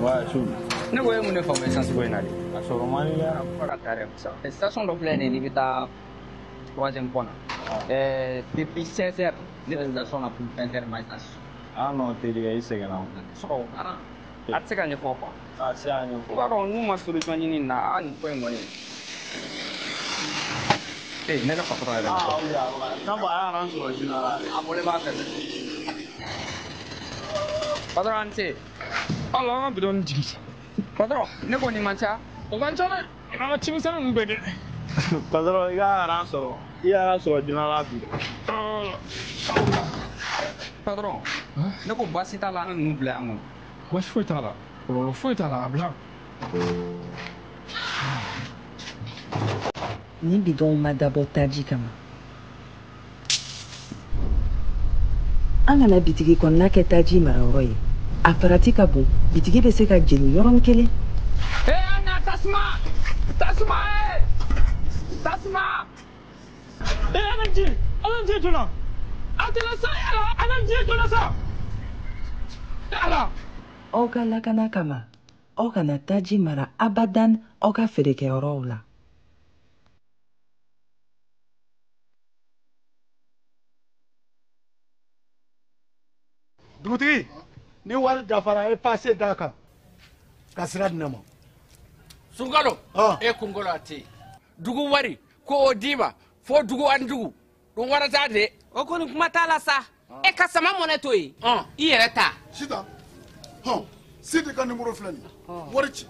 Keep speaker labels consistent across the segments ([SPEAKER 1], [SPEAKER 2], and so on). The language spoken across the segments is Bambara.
[SPEAKER 1] Ouais, su.
[SPEAKER 2] Ne ko e mun de faamu essence ko in na de?
[SPEAKER 1] A sɔrɔ man di dɛ.
[SPEAKER 2] A ka taa dɛ Musa. Station dɔ filɛ nin ye n'i bɛ taa troisième pont na. Depuis 16 heures ne bɛ station na pour 20 heures ma essence.
[SPEAKER 1] Ah non, terikɛ, i sɛgɛnna.
[SPEAKER 2] Sɔgɔ a tɛ se ka ɲɛfɔ quoi.
[SPEAKER 1] A tɛ se ka ɲɛfɔ.
[SPEAKER 2] I b'a dɔn n'u ma solution ɲini nin na, nin ko in kɔni. Ne ka patron yɛrɛ.
[SPEAKER 1] Ah oui, n'a fɔ a y'an sɔrɔ joona la.
[SPEAKER 2] A bɔlen b'a fɛ. Patron an ce.
[SPEAKER 3] Ala an ka bidɔn jigin.
[SPEAKER 2] Patron, ne ko nin man ca.
[SPEAKER 3] O man ca dɛ. An ka cimisɛnnin ninnu bɛɛ kɛ.
[SPEAKER 1] Patron, i ka aran sɔrɔ. I y'a sɔrɔ joona la bi.
[SPEAKER 2] Patron, ne ko baasi t'a la an ka ninnu bila yan kɔnɔ.
[SPEAKER 3] Baasi foyi t'a la. Kɔlɔlɔ foyi t'a la, a bila.
[SPEAKER 4] Nin bidɔnw ma dabɔ taji kama. An kana bitigi kɔnɔna kɛ taji marayɔrɔ ye. A farati ka bon, bitigi bɛ se ka jeni yɔrɔnin kelen.
[SPEAKER 2] An na tasuma! Tasuma! Tasuma!
[SPEAKER 3] An ji! An ji joona! A tɛna sa ala! An ji joona sa! Ala!
[SPEAKER 4] Aw ka lakana kama, aw kana taji mara abadan aw ka feerekɛyɔrɔw la.
[SPEAKER 5] Dugutigi, ni wari dafara e passe d'a kan ka sira di ne ma.
[SPEAKER 6] Sunkalo, e kunkolo a tɛ yen. Dugu wari ko o d'i ma fo dugu ani dugu dun wara t'a de.
[SPEAKER 7] O kɔni kuma t'a la sa. E ka sama mɔnɛ to yen. I yɛrɛ ta.
[SPEAKER 5] Sitan, hɔn, Sidi ka numéro filɛ nin ye. Wari ci.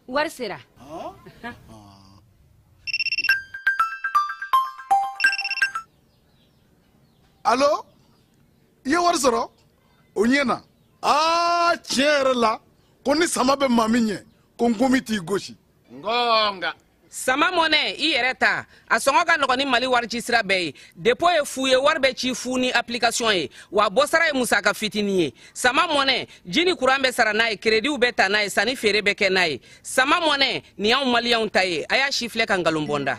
[SPEAKER 7] Wari sera.
[SPEAKER 5] Allo, i ye wari sɔrɔ? O ɲɛna. Aa, tiɲɛ yɛrɛ la, ko ni sama bɛ maa min ɲɛ, ko nkomi t'i gosi.
[SPEAKER 6] Ngonga.
[SPEAKER 7] Sama mɔnɛ, i yɛrɛ ta. A sɔngɔ ka nɔgɔn ni Mali wari ci sira bɛɛ ye. Dépôt ye fu ye, wari bɛ ci fu ni application ye. Wa bɔsara ye musaka fitinin ye. Sama mɔnɛ, ji ni courant bɛ sara n'a ye, crédit bɛ ta n'a ye, sanni feere bɛ kɛ n'a ye. Sama mɔnɛ, nin y'anw maliyɛnw ta ye. A y'a si filɛ ka nkalon bɔ n da.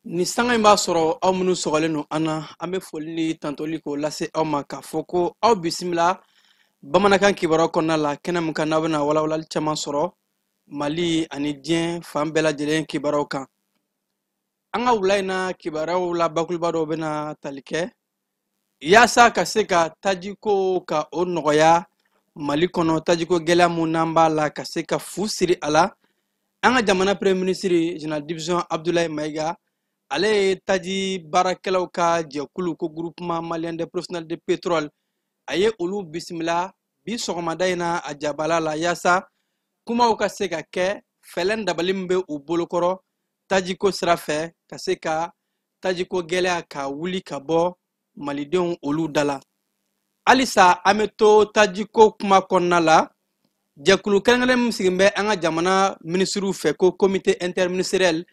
[SPEAKER 8] Ni sanga in b'a sɔrɔ aw minnu sɔgɔlen don an na, an bɛ foli ni tantoli k'o lase aw ma k'a fɔ ko aw bisimila bamanankan kibaruyaw kɔnɔna la, kɛnɛ min kan n'aw bɛna walawalali caman sɔrɔ Mali ani diɲɛ fan bɛɛ lajɛlen kibaruyaw kan. An ka wula in na kibaruyaw la bakuruba dɔw bɛna tali kɛ yaasa ka se ka tajiko ka o nɔgɔya Mali kɔnɔ, tajiko gɛlɛya mun n'an b'a la ka se ka fu siri a la. An ka jamana premier ministre général division Abdoulaye Maïga, ale ye taji baarakɛlaw ka jɛkulu ko groupement malien des professionnels de pétrole, a ye olu bisimila bi sɔgɔmada in na a jabala la yaasa kumaw ka se ka kɛ fɛɛrɛ dabali min bɛ u bolokɔrɔ tajiko sira fɛ ka se ka tajiko gɛlɛya ka wuli ka bɔ malidenw olu da la. Halisa an bɛ to tajiko kuma kɔnɔna la, jɛkulu kɛrɛnkɛrɛn min sigilen bɛ an ka jamana minisiriw fɛ ko comité interministériel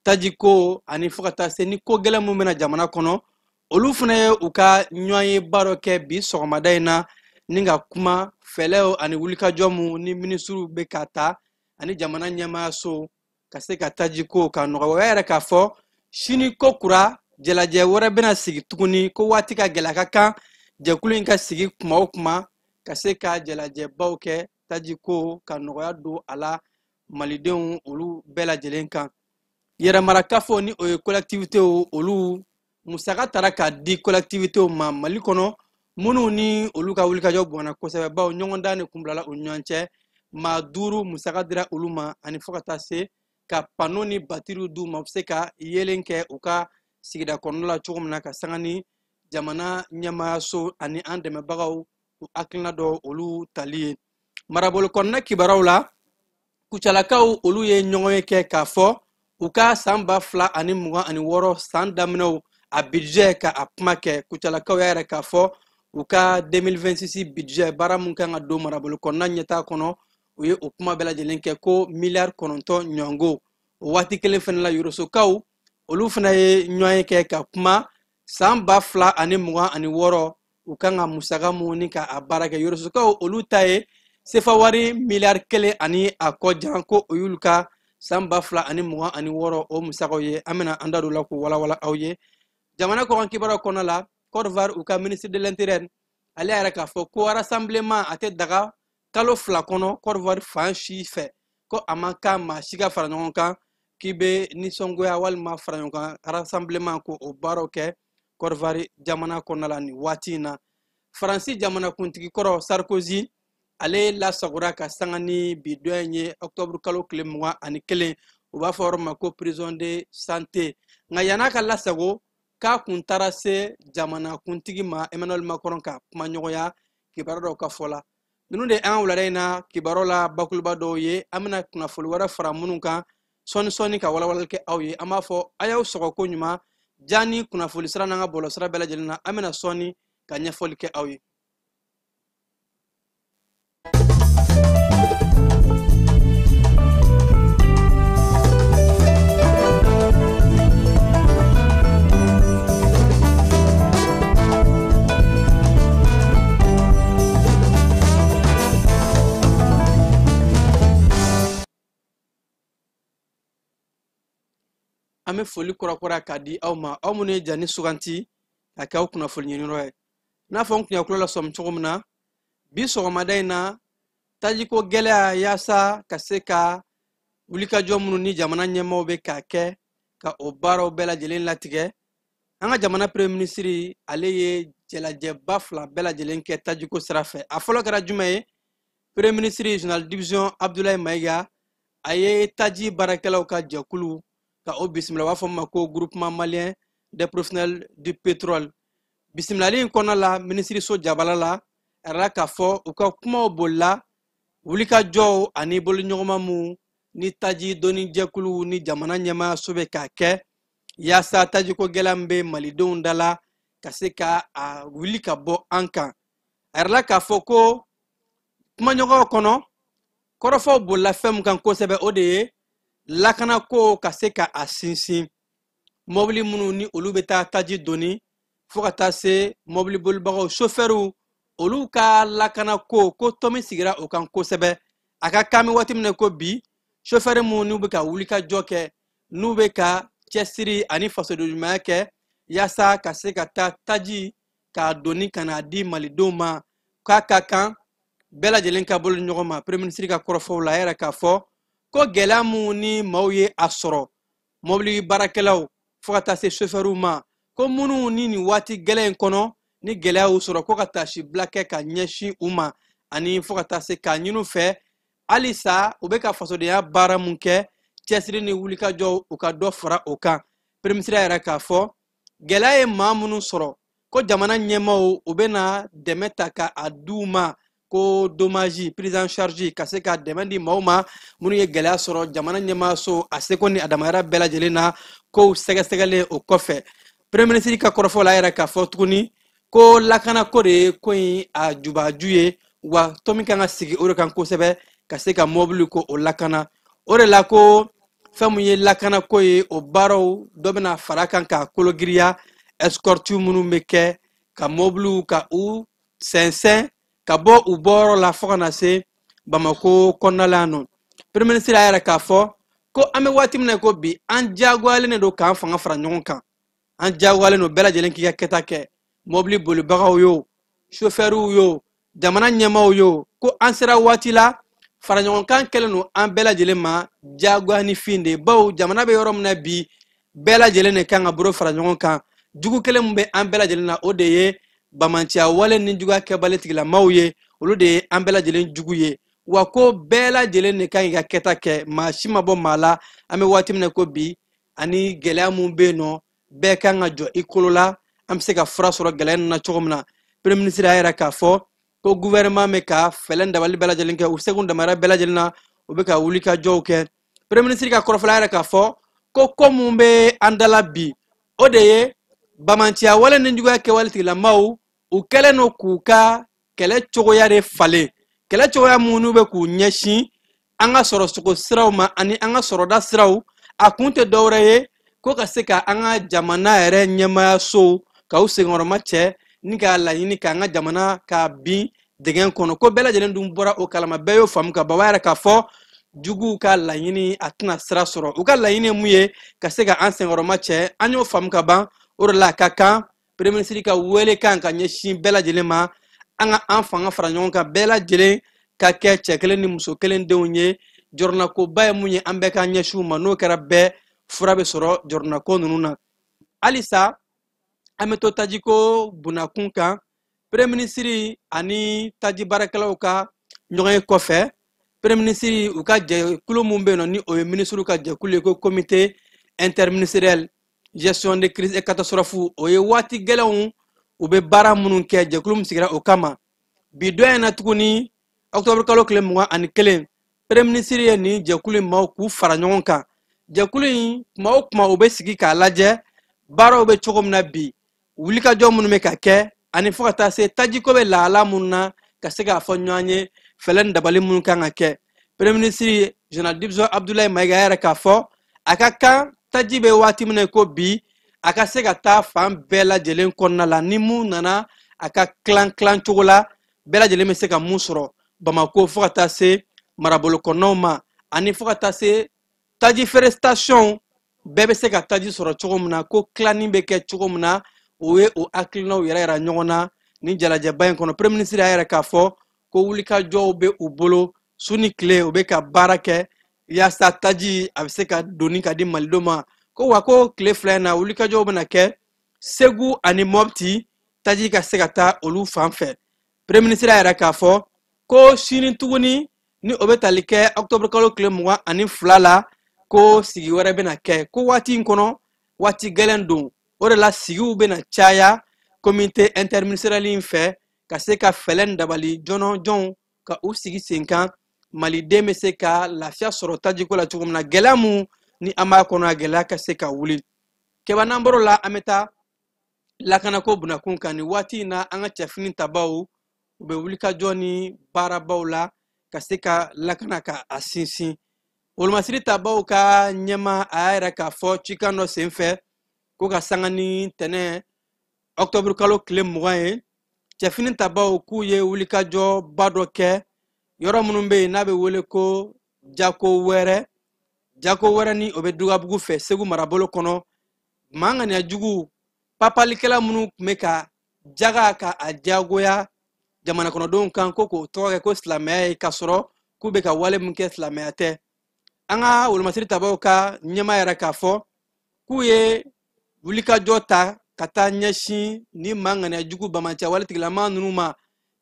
[SPEAKER 8] tajiko ani fo ka taa se ni ko gɛlɛn min bɛna jamana kɔnɔ, olu fana ye u ka ɲɔgɔnyeba dɔ kɛ bi sɔgɔmada in na ni ka kuma fɛlɛw ani wulikajɔ mun ni minisiriw bɛ ka ta ani jamana ɲɛmaayaso ka se ka tajiko ka nɔgɔya. O y'a yɛrɛ k'a fɔ sini ko kura jalajɛ wɛrɛ bɛna sigi tuguni ko waati ka gɛlɛya ka kan jɛkulu in ka sigi kuma o kuma ka se ka jalajɛbaw kɛ tajiko ka nɔgɔya don a la malidenw olu bɛɛ lajɛlen kan. Yɛrɛmarakafo ni o ye collectivité olu musaka taara k'a di collectivité ma Mali kɔnɔ minnu ni olu ka wulikajɔ bɔnna kosɛbɛ bawo ɲɔgɔndan de kun bilala u ni ɲɔgɔn cɛ. Maa 5 musaka dira olu ma ani fo ka taa se ka panneau ni batiriw d'u ma u bɛ se ka yeelen kɛ u ka sigida kɔnɔna la cogo min na ka sanga ni jamana ɲɛmaayaso ani an dɛmɛbagaw u hakilina dɔ olu tali ye. Marabolo kɔnɔna kibaruyaw la, Kucalakaw olu ye ɲɔgɔn ye kɛ k'a fɔ u ka san 2026 san daminɛw a budget ka a kuma kɛ. Kucalakaw y'a yɛrɛ k'a fɔ u ka 2026 budget baara mun kan ka don marabolo kɔnɔna ɲɛtaa kɔnɔ, u ye o kuma bɛɛ lajɛlen kɛ ko miliyari 9 ɲɔgɔnko. O waati kelen fana la, Yorosokaw olu fana ye ɲɔgɔn ye kɛ ka kuma san 2026 u kan ka musaka mun ni ka a baara kɛ. Yorosokaw olu ta ye sefa wari miliyari 1 ani a kɔ jan, ko o y'olu ka san 2026 o musakaw ye. An bɛna an da don o la k'o walawala aw ye. Jamana kɔkan kibaruyaw kɔnɔna la, Côte d'Ivoire u ka ministre de l'Intérieur ale y'a yɛrɛ k'a fɔ ko rassemblement a tɛ daga kalo 2 kɔnɔ Côte d'Ivoire fan si fɛ, ko a man kan maa si ka fara ɲɔgɔn kan k'i bɛ nisɔngoya walima fara ɲɔgɔn kan rassemblement ko o baaraw kɛ Côte d'Ivoire jamana kɔnɔna la nin waati in na. Faransi jamanakuntigi kɔrɔ Sarkozy ale lasagora ka sanga ni bi don in ye octobre kalo tile 21, u b'a fɔ yɔrɔ ma ko prison de santé. Nka yann'a ka lasago, k'a kun taara se jamanakuntigi ma Emmanuel Macron ka kumaɲɔgɔnya kibaruya dɔw ka fɔ la. Ninnu de an ka wulada in na kibaruyaw la bakuruba dɔw ye. An bɛna kunnafoni wɛrɛ fara minnu kan sɔɔni sɔɔni ka walawalali kɛ aw ye. An b'a fɔ a y'aw sɔgɔ ko ɲuman ja ni kunnafoni sira n'an ka bɔlɔlɔsira bɛɛ lajɛlen na. An bɛna sɔɔni ka ɲɛfɔli kɛ aw ye. An bɛ foli kura k'a di aw ma, aw minnu ye jani suganti ka kɛ aw kunnafoni ɲiniyɔrɔ ye. N'a fɔ n kun y'a kulo lasɔmi cogo min na, bi sɔgɔmada in na tajiko gɛlɛya yaasa ka se ka wulikajɔ minnu ni jamana ɲɛmaaw bɛ k'a kɛ ka o baaraw bɛɛ lajɛlen latigɛ. An ka jamana premier ministre ale ye jalajɛba 2 bɛɛ lajɛlen kɛ tajiko sira fɛ. A fɔlɔ kɛra jumɛn ye? Premier ministre général division Abdoulaye Maïga a ye taji baarakɛlaw ka jɛkulu ka o bisimila, u b'a fɔ min ma ko groupement malien des professionnels du pétrole. Bisimilali in kɔnɔna la, minisiriso jabala la, a yɛrɛ k'a fɔ u ka kumaw bolila wulikajɔw ani boloɲɔgɔnma mun ni taji donni jɛkuluw ni jamana ɲɛmaayaso bɛ k'a kɛ yaasa tajiko gɛlɛya min bɛ malidenw da la ka se ka a wuli ka bɔ an kan. A yɛrɛ k'a fɔ ko kumaɲɔgɔnw kɔnɔ kɔrɔfɔw bolila fɛn min kan kosɛbɛ, o de ye lakanako ka se ka a sinsin. Mɔbili minnu ni olu bɛ taa taji donni fo ka taa se mɔbili bolibagaw sofɛriw olu ka lakanako, ko tɔmi sigira o kan kosɛbɛ. A ka kan bɛ waati min na ko bi, sofɛri minnu n'u bɛ ka wulikajɔ kɛ, n'u bɛ ka cɛsiri ani fasodenɲumanya kɛ yaasa ka se ka taa taji k'a donni ka n'a di malidenw ma, k'a ka kan bɛɛ lajɛlen ka bolo ɲɔgɔn ma. Premier ministre ka kɔrɔfɔw la, a yɛrɛ k'a fɔ ko gɛlɛya mun ni maaw ye a sɔrɔ mɔbili baarakɛlaw fo ka taa se sofɛriw ma, ko minnu ni nin waati gɛlɛn in kɔnɔ ni gɛlɛya y'u sɔrɔ, ko ka taasibila kɛ ka ɲɛsin u ma ani fo ka taa se k'a ɲini u fɛ halisa u bɛ ka fasodenya baara mun kɛ, cɛsiri ni wulikajɔw u ka dɔ fara o kan. Premier ministre yɛrɛ k'a fɔ gɛlɛya ye maa minnu sɔrɔ, ko jamana ɲɛmaaw u bɛna dɛmɛ ta ka a d'u ma, ko dommage prise en charge ka se ka dɛmɛ di maaw ma minnu ye gɛlɛya sɔrɔ jamana ɲɛmaaso a seko ni a damayɔrɔ bɛɛ lajɛlen na, kow sɛgɛsɛgɛlen o kɔfɛ. Premier ministre ka kɔrɔfɔ la, a yɛrɛ k'a fɔ tuguni ko lakanako de ye ko in a jubaju ye, wa tɔn min kan ka sigi o de kan kosɛbɛ ka se ka mɔbili ko o lakana. O de la ko fɛn mun ye lakanako ye, o baaraw dɔ bɛna fara kan k'a kologiriya, escorte minnu bɛ kɛ ka mɔbiliw ka u sɛnsɛn ka bɔ u bɔyɔrɔ la fo ka na se Bamako kɔnɔna la yan nɔ. Premier ministre y'a yɛrɛ k'a fɔ ko an bɛ waati min na ko bi, an diyagoyalen de don k'an fanga fara ɲɔgɔn kan, an diyagoyalen don bɛɛ lajɛlen k'i ka kɛta kɛ, mɔbili bolibagaw ye o, sofɛriw ye o, jamana ɲɛmaaw ye o, ko an sera waati la fara ɲɔgɔn kan kɛlen don an bɛɛ lajɛlen ma diyagoya ni fin de ye, bawo jamana bɛ yɔrɔ min na bi, bɛɛ lajɛlen de kan ka bolo fara ɲɔgɔn kan. Jugu kelen min bɛ an bɛɛ lajɛlen na, o de ye bamanciya wale ni juguya kɛbali tigilamaw ye, olu de ye an bɛɛ lajɛlen jugu ye. Wa ko bɛɛ lajɛlen de kan k'i ka kɛta kɛ, maa si ma bɔ maa la. An bɛ waati min na ko bi, ani gɛlɛya mun bɛ yen nɔ, bɛɛ kan ka jɔ i kolo la, an bɛ se ka fura sɔrɔ gɛlɛya ninnu na cogo min na. Premier ministre y'a yira k'a fɔ ko gouvernement bɛ ka fɛɛrɛ dabali bɛɛ lajɛlen kɛ, u seko damayira bɛɛ lajɛlen na, U bɛ ka wulikajɔw kɛ. Premier ministre ka kɔrɔfɔla yɛrɛ k'a fɔ ko ko mun bɛ an da la bi, o de ye bamanciya wale ni juguya kɛwale tigilamaw, u kɛlen don k'u ka kɛlɛ cogoya de falen, kɛlɛ cogoya minnu bɛ k'u ɲɛsin an ka sɔrɔsogo siraw ma ani an ka sɔrɔda siraw. A kun tɛ dɔwɛrɛ ye ko ka se ka an ka jamana yɛrɛ ɲɛmaayasow k'u senkɔrɔma cɛ ni k'a laɲini k'an ka jamana k'a bin dingɛ kɔnɔ. Ko bɛɛ lajɛlen dun bɔra o kalama, bɛɛ y'o faamu ka ban. O b'a yira k'a fɔ juguw ka laɲini a tɛna sira sɔrɔ. U ka laɲini ye mun ye? Ka se ka an senkɔrɔma cɛ. An y'o faamu ka ban. O de la a ka kan premier ministre ka wele kan ka ɲɛsin bɛɛ lajɛlen ma, an ka an fanga fara ɲɔgɔn kan, bɛɛ lajɛlen ka kɛ cɛ kelen ni muso kelen denw ye. Jɔrɔnakoba ye mun ye? An bɛɛ k'an ɲɛsin u ma. N'o kɛra, bɛɛ fura bɛ sɔrɔ jɔrɔnako ninnu na. Halisa an bɛ to tajiko bunakun kan. Premier ministre ani taji baarakɛlaw ka ɲɔgɔn ye kɔfɛ, premier ministre u ka jɛkulu mun bɛ yen nɔ, ni o ye ministre ka jɛkulu ye, ko comité interministériel gestion de crise et catastrophe, o ye waati gɛlɛnw u bɛ baara minnu kɛ, jɛkulu min sigira o kama. Bi don in na tuguni, octobre kalo tile 21, premier ministre ye nin jɛkulu in maaw k'u fara ɲɔgɔn kan. Jɛkulu in kuma o kuma u bɛ sigi k'a lajɛ baaraw bɛ cogo min na bi, wulikajɔ minnu bɛ ka kɛ, ani fo ka taa se tajiko bɛ lahala minnu na, ka se k'a fɔ ɲɔgɔn ye fɛɛrɛ ni dabali minnu kan ka kɛ. Premier ministre Général Division Abdoulaye Maïga yɛrɛ k'a fɔ a ka kan taji bɛ waati min na ko bi, a ka se ka taa fan bɛɛ lajɛlen kɔnɔna la, ni mun nana a ka kilan kilan cogo la, bɛɛ lajɛlen bɛ se ka mun sɔrɔ Bamako fo ka taa se marabolo kɔnɔnaw ma, ani fo ka taa se taji feere station bɛɛ bɛ se ka taji sɔrɔ cogo min na, ko tilanni bɛ kɛ cogo min na. O ye o hakilinaw yɛrɛ yira ɲɔgɔn na nin jalajɛba in kɔnɔ. Premier ministre y'a yɛrɛ k'a fɔ ko wulikajɔw bɛ u bolo su ni tile, u bɛ ka baara kɛ yaasa taji a bɛ se ka doni ka di malidenw ma. Ko wa ko tile 2 in na wulikajɔw bɛna kɛ Segu ani Mopti, taji ka se ka taa olu fan fɛ. Premier ministre y'a yɛrɛ k'a fɔ ko sini tuguni, ni o bɛ tali kɛ octobre kalo tile 22 la, ko sigi wɛrɛ bɛna kɛ. Ko waati in kɔnɔ waati gɛlɛn don, o de la sigiw bɛna caya comité interministériel in fɛ, ka se ka fɛɛrɛ ni dabali jɔnjɔnw ka u sigi sen kan, maliden bɛ se ka lafiya sɔrɔ tajiko la cogo min na, gɛlɛya mun ni an b'a kɔnɔ, a gɛlɛya ka se ka wuli. Kɛba n'an bɔr'o la, an bɛ taa lakanako bunakun kan. Nin waati in na, an ka cɛfini tabaw u bɛ wulikajɔ ni baarabaw la ka se ka lakana ka a sinsin. Wolomasiri tabaw ka ɲɛma a y'a yɛrɛ k'a fɔ cikan dɔ senfɛ ko ka sanga ni tɛnɛ octobre kalo tile 20 ye, cɛfini tabaw k'u ye wulikajɔba dɔ kɛ yɔrɔ minnu bɛ yen n'a bɛ wele ko jako wɛrɛ. Jako wɛrɛ ni o bɛ Dugabugu fɛ Segu marabolo kɔnɔ. Maa ŋaniya jugu papalikɛla minnu tun bɛ ka jaga ka a diyagoya jamana kɔnɔdenw kan ko k'o tɔgɔ kɛ ko silamɛya ye, k'a sɔrɔ k'u bɛ ka wale min kɛ silamɛya tɛ. An ka wolomasiri tabaw ka ɲɛmaa yɛrɛ k'a fɔ k'u ye wulikajɔ ta ka taa ɲɛsin ni maa ŋaniya jugu bamaciya wale tigilama ninnu ma,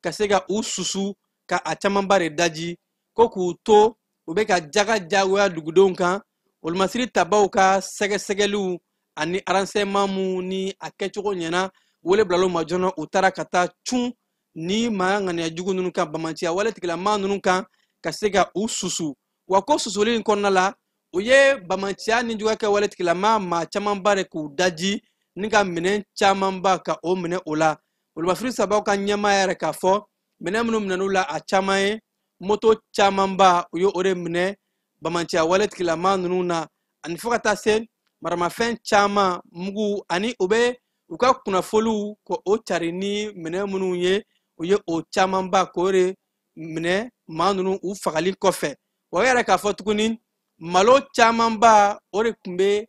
[SPEAKER 8] ka se ka u susu ka a camanba de daji, ko k'u to u bɛ ka jaga diyagoya dugudenw kan. Wolomasiri tabaw ka sɛgɛsɛgɛliw ani renseignement mun ni a kɛcogo ɲɛna, wele bilal'u ma joona, u taara ka taa cun ni maa ŋaniya jugu ninnu kan, bamaciya wale tigilama ninnu kan, ka se ka u susu. Wa ko susuli in kɔnɔna la, u ye bamaciya ni juguya kɛ wale tigilama maa camanba de k'u daji ni ka minɛn camanba ka o minɛ o la. Wolomasiri sabaw ka ɲɛmaa yɛrɛ k'a fɔ minɛn minnu minɛn'u la, a caman ye moto camanba, u ye o de minɛ bamaciya wale tigilama ninnu na, ani fo ka taa se maramafɛn caman, mugu, ani u bɛ u ka kunnafoniw ko o cari ni minɛn minnu ye, u ye o camanba k'o de minɛ maa ninnu u fagali kɔfɛ. Wa o yɛrɛ k'a fɔ tuguni, malo camanba o de tun bɛ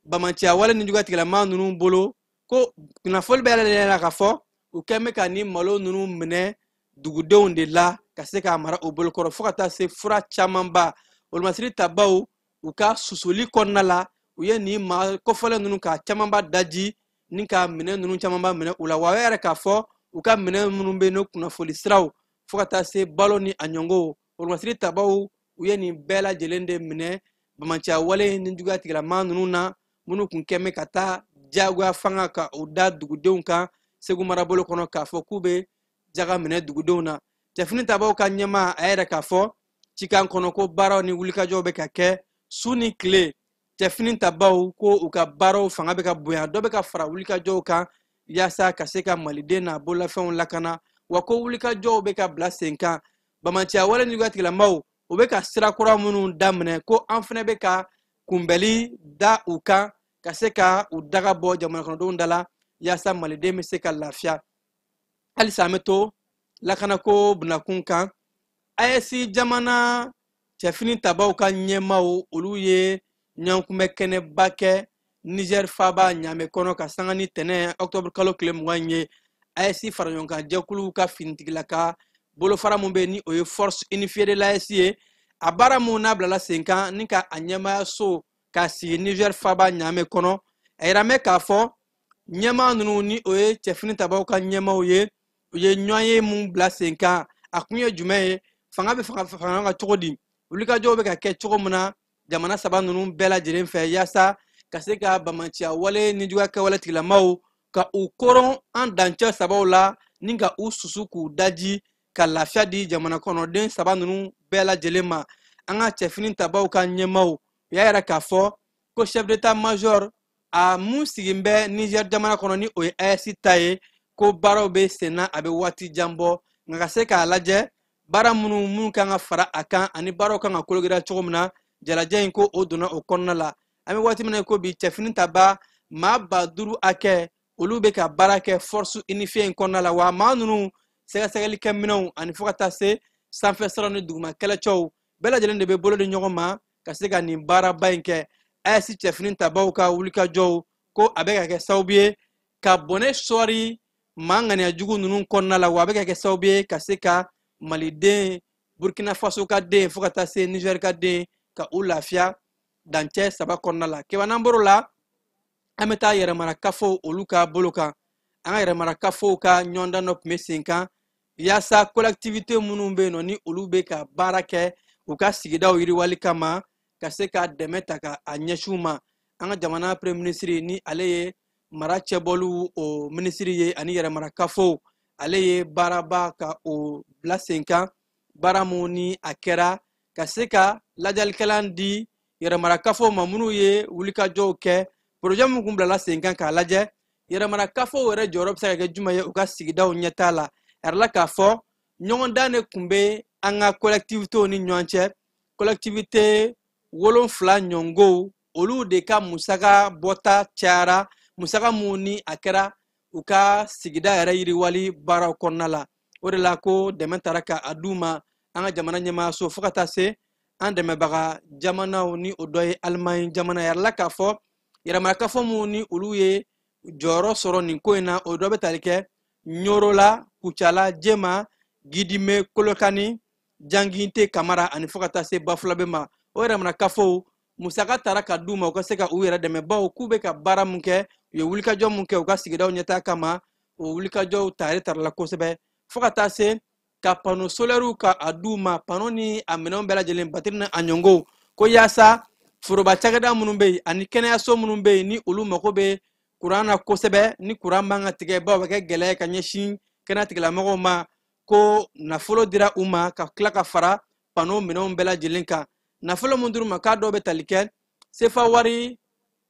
[SPEAKER 8] bamaciya wale ni juguya tigilama ninnu bolo, ko kunnafoni bɛɛ lajɛlen la k'a fɔ u kɛn bɛ ka ni malo ninnu minɛ dugudenw de la ka se k'a mara u bolokɔrɔ, fo ka taa se fura camanba. Wolomasiri tabaw u ka susuli kɔnɔna la, u ye nin maa kɔfɔlen ninnu ka camanba daji ni ka minɛn ninnu camanba minɛ u la. Wa o yɛrɛ k'a fɔ u ka minɛn minnu bɛ yen n'o kunnafoni siraw fo ka taa se balo ni a ɲɔngɔw, wolomasiri tabaw u ye nin bɛɛ lajɛlen de minɛ bamaciya wale ni juguya tigilama ninnu na, minnu tun kɛn bɛ ka taa diyagoya fanga ka o da dugudenw kan Segu marabolo kɔnɔ, k'a fɔ k'u bɛ jaga minɛ dugudenw na. Cɛfini tabaw ka ɲɛmaa a yɛrɛ k'a fɔ Cikan kɔnɔ ko baaraw ni wulikajɔw bɛ ka kɛ su ni tile, cɛfini tabaw ko u ka baaraw fanga bɛ ka bonya, dɔ bɛ ka fara wulikajɔw kan yaasa ka se ka maliden n'a bololafɛnw lakana. Wa ko wulikajɔw bɛ ka bila sen kan, bamanciya wale juguya tigilamaaw u bɛ ka sira kura minnu daminɛ, ko an fana bɛ ka kunbɛli da u kan ka se ka u daga bɔ jamana kɔnɔdenw da la yaasa maliden bɛ se ka lafiya. Halisa an bɛ to lakanako bunakun kan. AES jamana cɛfini tabaw ka ɲɛmaaw olu ye ɲɔgɔnkunbɛ kɛnɛba kɛ Niger faaba Ɲame kɔnɔ ka sanga ni tɛnɛ octobre kalo tile 20 ye. AES faraɲɔgɔnkan jɛkuluw ka finitigilaka bolofara mun bɛ yen ni o ye Force Unifiée de l'AES ye, a baara mun n'a bilala sen kan ni ka a ɲɛmaayaso k'a sigi Niger faaba Ɲame kɔnɔ. A yira mɛ k'a fɔ ɲɛmaa ninnu ni o ye cɛfini tabaw ka ɲɛmaaw ye, u ye ɲɔgɔn ye mun bila sen kan, a kun ye jumɛn ye, fanga bɛ fanga kan cogo di, wulikajɔw bɛ ka kɛ cogo min na jamana saba ninnu bɛɛ lajɛlen fɛ yaasa ka se ka bamanciya wale ni juguya kɛwale tigilamaaw ka u koron an dancɛ sabaw la ni ka u susu k'u daji ka lafiya di jamana kɔnɔden saba ninnu bɛɛ lajɛlen ma. An ka cɛfini tabaw ka ɲɛmaaw u y'a yira k'a fɔ ko chef d'état major a mun sigin bɛ Niger jamana kɔnɔ ni o ye AES ta ye, ko baaraw bɛ sen na a bɛ waati jan bɔ, nka ka se k'a lajɛ baara minnu kan ka fara a kan ani baaraw kan ka kologiriya cogo min na, jalajɛ in ko o donna o kɔnɔna la. An bɛ waati min na ko bi, cɛfini taba maa 5000 hakɛ olu bɛ ka baara kɛ Force Unifiée in kɔnɔna la. Wa maa ninnu sɛgɛsɛgɛlikɛminɛnw ani fo ka taa se sanfɛ siraw ni duguma kɛlɛcɛw bɛɛ lajɛlen de bɛ bolo di ɲɔgɔn ma ka se ka nin baaraba in kɛ. AES cɛfini tabaw ka wulikajɔw ko a bɛ ka kɛ sababu ye ka bɔnɛ sɔɔri maa ŋaniya jugu ninnu kɔnɔna la, wa a bɛ ka kɛ sababu ye ka se ka maliden, Burkina Faso ka den fo ka taa se Niger ka den ka u lafiya dancɛ saba kɔnɔna la. Keba n'an bɔr'o la, an bɛ taa yɛrɛmarakafo olu ka bolo kan. An ka yɛrɛmarakafow ka ɲɔgɔndan dɔ tun bɛ sen kan yaasa collectivité minnu bɛ yen nɔ ni olu bɛ ka baara kɛ u ka sigidaw yiriwali kama ka se ka dɛmɛ ta ka a ɲɛsin u ma. An ka jamana premier ministre ni ale ye mara cɛbɔliw o minisiri ye ani yɛrɛmarakafo, ale ye baaraba ka o bila sen kan, baara mun ni a kɛra ka se ka lajalikɛlan di yɛrɛmarakafo ma minnu ye wulikajɔw kɛ projet mun kun bilala sen kan k'a lajɛ yɛrɛmarakafo yɛrɛ jɔyɔrɔ bɛ se ka kɛ jumɛn ye u ka sigidaw ɲɛtaa la. A yɛrɛ la k'a fɔ ɲɔgɔndan de kun bɛ an ka collectivitéw ni ɲɔgɔn cɛ, collectivité 7 ɲɔngow olu de ka musaka bɔta cayara, musaka mun ni a kɛra u ka sigida yɛrɛ yiriwali baaraw kɔnɔna la. O de la ko dɛmɛ taara ka a d'u ma an ka jamana ɲɛmaayaso fo ka taa se an dɛmɛbaga jamanaw ni o dɔ ye Alimaɲi jamana. Yɛrɛ la k'a fɔ yɛrɛmarakafo mun ni olu ye jɔyɔrɔ sɔrɔ nin ko in na, o dɔ bɛ tali kɛ Ɲoro la, Kucala, Jema, Gidime, Kolokani, Janginte, Kamara ani fo ka taa se Bafulabe ma. O yɛrɛmarakafo musaka taara ka d'u ma u ka se ka u yɛrɛ dɛmɛ, bawo k'u bɛ ka baara mun kɛ, u ye wulikajɔ mun kɛ u ka sigidaw ɲɛtaa kama, o wulikajɔw tare tarala kosɛbɛ fo ka taa se ka panneau solaires ka a d'u ma, panneau ni a minɛnw bɛɛ lajɛlen, batiri ni a ɲɔngow, ko yaasa foroba cakɛda minnu bɛ yen ani kɛnɛyaso minnu bɛ yen ni olu mako bɛ kuran na kosɛbɛ, ni kuran man ka tigɛ bawo bɛ kɛ gɛlɛya ye ka ɲɛsin kɛnɛya tigilamɔgɔw ma, ko nafolo dira u ma ka tila ka fara panneau minɛnw bɛɛ lajɛlen kan. Nafolo mun dir'u ma k'a dɔw bɛ tali kɛ sefa wari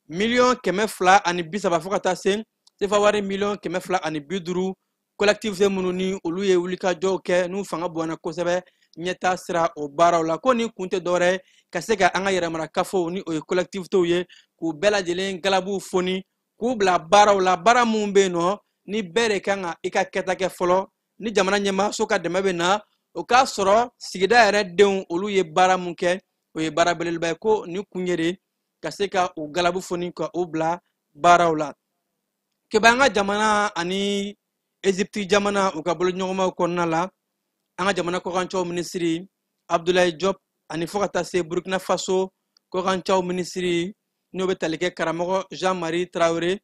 [SPEAKER 8] miliyɔn 230 fo ka taa se sefa wari miliyɔn 250 collectivité minnu ni olu ye wulikajɔw kɛ n'u fanga bonyana kosɛbɛ ɲɛtaa sira o baaraw la. Ko nin kun tɛ dɔwɛrɛ ye ka se ka an ka yɛrɛmarakafow ni o ye collectivitéw ye k'u bɛɛ lajɛlen galabuw foni k'u bila baaraw la, baara mun bɛ yen nɔ ni bɛɛ de kan ka i ka kɛta kɛ fɔlɔ, ni jamana ɲɛmaaso ka dɛmɛ bɛ na o k'a sɔrɔ sigida yɛrɛ denw olu ye baara mun kɛ o ye baara belebeleba ye. Ko nin kun ye de ka se ka u galabu foni ka u bila baaraw la. Keba an ka jamana ani Egypte jamana u ka boloɲɔgɔnmaw kɔnɔna la, an ka jamana kɔkancaw minisiri Abdoulaye Diop ani fo ka taa se Burkina Faso kɔkancaw minisiri n'o bɛ tali kɛ karamɔgɔ Jean-Marie Traoré,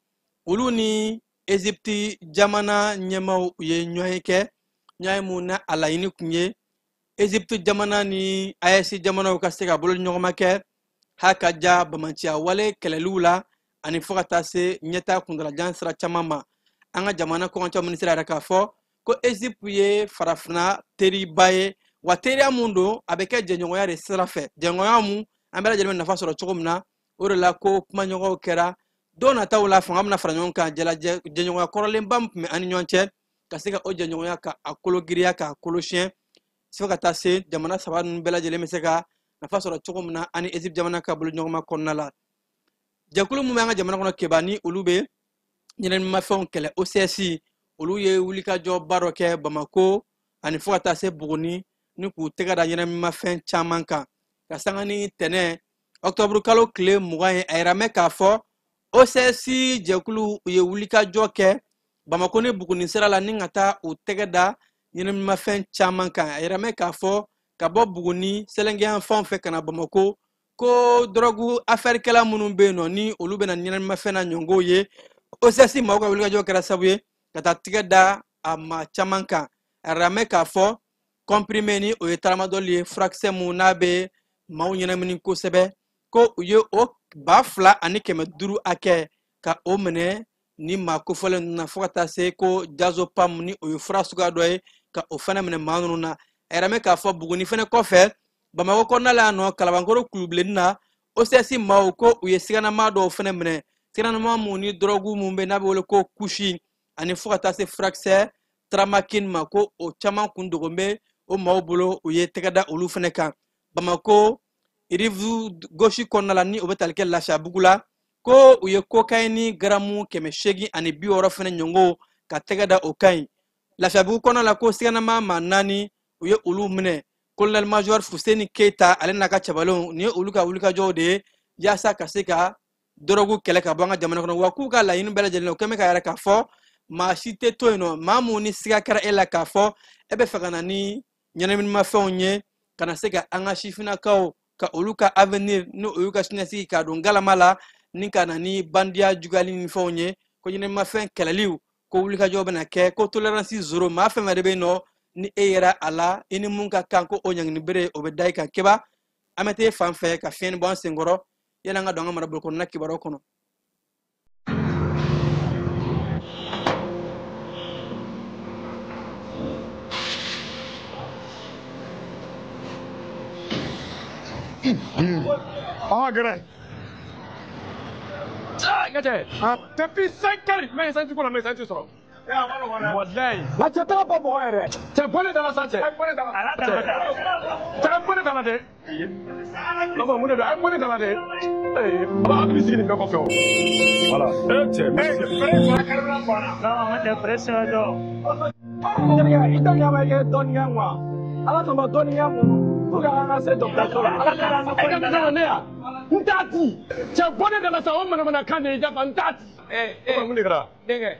[SPEAKER 8] olu ni Egypte jamana ɲɛmaaw ye ɲɔgɔn ye kɛ, ɲɔgɔn ye mun na a laɲini kun ye Egypte jamana ni AES jamanaw ka se ka boloɲɔgɔnma kɛ ha ka ja bamanciya wale kɛlɛliw la ani fo ka taa se ɲɛtaa kuntalajan sira caman ma. An ka jamana kɔkancaw minisiri yɛrɛ k'a fɔ ko Egypte ye farafinna teriba ye Wa teriya mun don, a bɛ kɛ jɛɲɔgɔnya de sira fɛ, jɛɲɔgɔnya mun an bɛɛ lajɛlen bɛ nafa sɔrɔ cogo min na. O de la ko kumaɲɔgɔnw kɛra don nataw la, fanga bɛna fara ɲɔgɔn kan, jɛɲɔgɔnya kɔrɔlenba min tun bɛ an ni ɲɔgɔn cɛ, ka se ka o jɛɲɔgɔnya ka a kolo giriya, k'a kolo siɲɛ, fo ka taa se jamana saba ninnu bɛɛ lajɛlen bɛ se ka nafa sɔrɔ cogo min na ani Egypte jamana ka boloɲɔgɔnma kɔnɔna la. Jɛkulu min bɛ an ka jamana kɔnɔ Keba, ni olu bɛ ɲɛnɛmafɛnw kɛlɛ, OCS, olu ye wulikajɔba dɔ kɛ Bamako ani fo ka taa se Buguni, ni k'u tɛgɛ da ɲɛnɛmafɛn caman kan. Ka sanga ni tɛnɛ octobre kalo tile 20 ye, a yira mɛn k'a fɔ OCS jɛkulu u ye wulikajɔ kɛ Bamako ni Buguni sira la, ni ka taa u tɛgɛ da ɲɛnɛmafɛn caman kan. A yira mɛn k'a fɔ ka bɔ Buguni sɛlɛnkɛyan fanw fɛ ka na Bamako, ko dɔrɔgu afɛrikɛla minnu bɛ yen nɔ, ni olu bɛna ɲɛnɛmafɛn na ɲɔngɔw ye, OCS maaw ka wulikajɔ kɛra sababu ye ka taa tɛgɛ da a maa caman kan. A yira mɛn k'a fɔ comprimé ni o ye tramadol ye, furakisɛ mun n'a bɛ maaw ɲɛnamini kosɛbɛ, ko u ye o 2500 hakɛ ka o minɛ ni maa kofɔlen ninnu na, fo ka taa se ko jazopam ni o ye fura suguya dɔ ye, ka o fana minɛ maa ninnu na. A yɛrɛ mɛn k'a fɔ Buguni fɛnɛ kɔfɛ, Bamakɔ kɔnɔna la yan nɔ, Kalabankɔrɔ kulubilenni na, OCS maaw ko u ye siganama dɔw fɛnɛ minɛ, siganama mun ni dɔrɔgu mun bɛ n'a bɛ wele ko kusi, ani fo ka taa se furakisɛ tramakine ma, ko o caman kun dogon bɛ o maaw bolo, u ye tɛgɛ da olu fɛnɛ kan. Bamako rive gauche kɔnɔna la, ni o bɛ tali kɛ Lafiyabugu la, ko u ye kokayini garamu 860 fɛnɛ ɲɔngɔ ka tɛgɛ da o kan ɲi. Lafiyabugu kɔnɔna la, ko siganama maa 4 u ye olu minɛ. Colonel major Fuseni Keita ale n'a ka cɛbalenw, nin ye olu ka wulikajɔw de ye yaasa ka se ka dɔrɔgu kɛlɛ ka bɔ an ka jamana kɔnɔ. Wa k'u ka laɲini bɛɛ lajɛlen na, u kɛn bɛ ka yɛrɛ k'a fɔ maa si tɛ to yen nɔ, maa mun ni siga kɛra e la k'a fɔ e bɛ fɛ ka na ni ɲɛnaminimafɛnw ye, ka na se ka an ka sifinnakaw ka olu ka avenir ni o y'u ka siniɲɛsigi k'a don galama la, ni ka na ni bandiya juguyali ni fɛnw ye, ko ɲɛnaminimafɛn kɛlɛliw ko wulikajɔ bɛna kɛ, ko tolerance zéro, maa fɛn fɛn de bɛ yen nɔ ni e yɛrɛ a la, i ni mun ka kan ko o ɲangini bere o bɛ da i kan. Keba, an bɛ t'e fan fɛ ka fiɲɛ bɔ an senkɔrɔ yanni an ka don an ka marabolo kɔnɔna kibaruyaw kɔnɔ.
[SPEAKER 3] Ah, gɛrɛ. Cɛ, depuis 5 heures, n bɛ essence ko la, n bɛ essence sɔrɔ. Walayi.
[SPEAKER 1] La cɛ tɛgɛ bɔ mɔgɔ yɛrɛ.
[SPEAKER 3] Cɛ, bɔ ne da la sa cɛ. Cɛ, bɔ ne da la dɛ. Non, mun de don? A ye bɔ ne da la dɛ. Ee, a b'a hakili sigi nin bɛɛ kɔfɛ o. Voilà. Ee cɛ,
[SPEAKER 9] Non, an tɛ pression dɔn.
[SPEAKER 1] I tɛ ɲa ma i kɛ dɔɔnin kɛ quoi. Ala sɔn ma dɔɔnin kɛ mun pour que an ka se dɔgɔtɔrɔso la.
[SPEAKER 3] Ala ka e ka taa ne ya. N t'a di. Cɛ, bɔ ne da la sa, o manamanakan de ye jafa, n t'a di.
[SPEAKER 6] Ee,
[SPEAKER 3] mun de kɛra?
[SPEAKER 6] Denkɛ.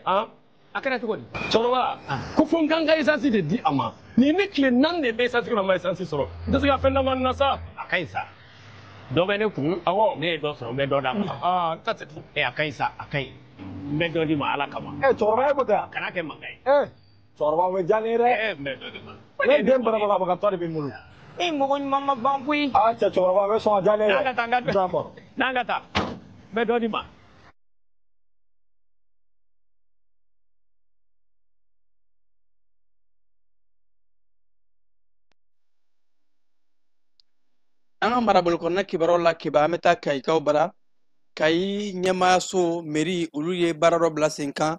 [SPEAKER 6] A kɛra cogo di?
[SPEAKER 3] Cɛkɔrɔba, ko fo n ka n ka essence de di a ma. Nin ne tile 4 de bɛ essence kɔnɔ, n ma essence sɔrɔ. N tɛ se ka fɛn d'a ma nin na sa.
[SPEAKER 6] A ka ɲi sa. Dɔ bɛ ne kun.
[SPEAKER 3] Awɔ.
[SPEAKER 6] Ne ye dɔ sɔrɔ, n bɛ dɔ d'a ma.
[SPEAKER 3] Aa, n ta tɛ di.
[SPEAKER 6] Ee, a ka ɲi sa, a ka ɲi. N bɛ dɔ di ma Ala kama.
[SPEAKER 1] Ee, cɛkɔrɔba e ko ten wa?
[SPEAKER 6] Kana kɛ mankan ye.
[SPEAKER 1] Ee, cɛkɔrɔba o bɛ diya ne ye dɛ.
[SPEAKER 6] Ee, n bɛ dɔ di ma.
[SPEAKER 1] Ne den banabagatɔ de bɛ n bolo.
[SPEAKER 2] E mɔgɔ ɲuman ma ban koyi.
[SPEAKER 1] Aa, cɛ cɛkɔrɔba o bɛ sɔn ka diya ne ye dɛ.
[SPEAKER 6] N'an ka taa, n ka
[SPEAKER 1] D'accord.
[SPEAKER 6] N'an ka taa. N bɛ dɔ di ma.
[SPEAKER 8] An ka marabolo kɔnɔna kibaruyaw la Keba, an bɛ taa Kayikaw bara. Kayi ɲɛmaayaso mairie olu ye baara dɔ bila sen kan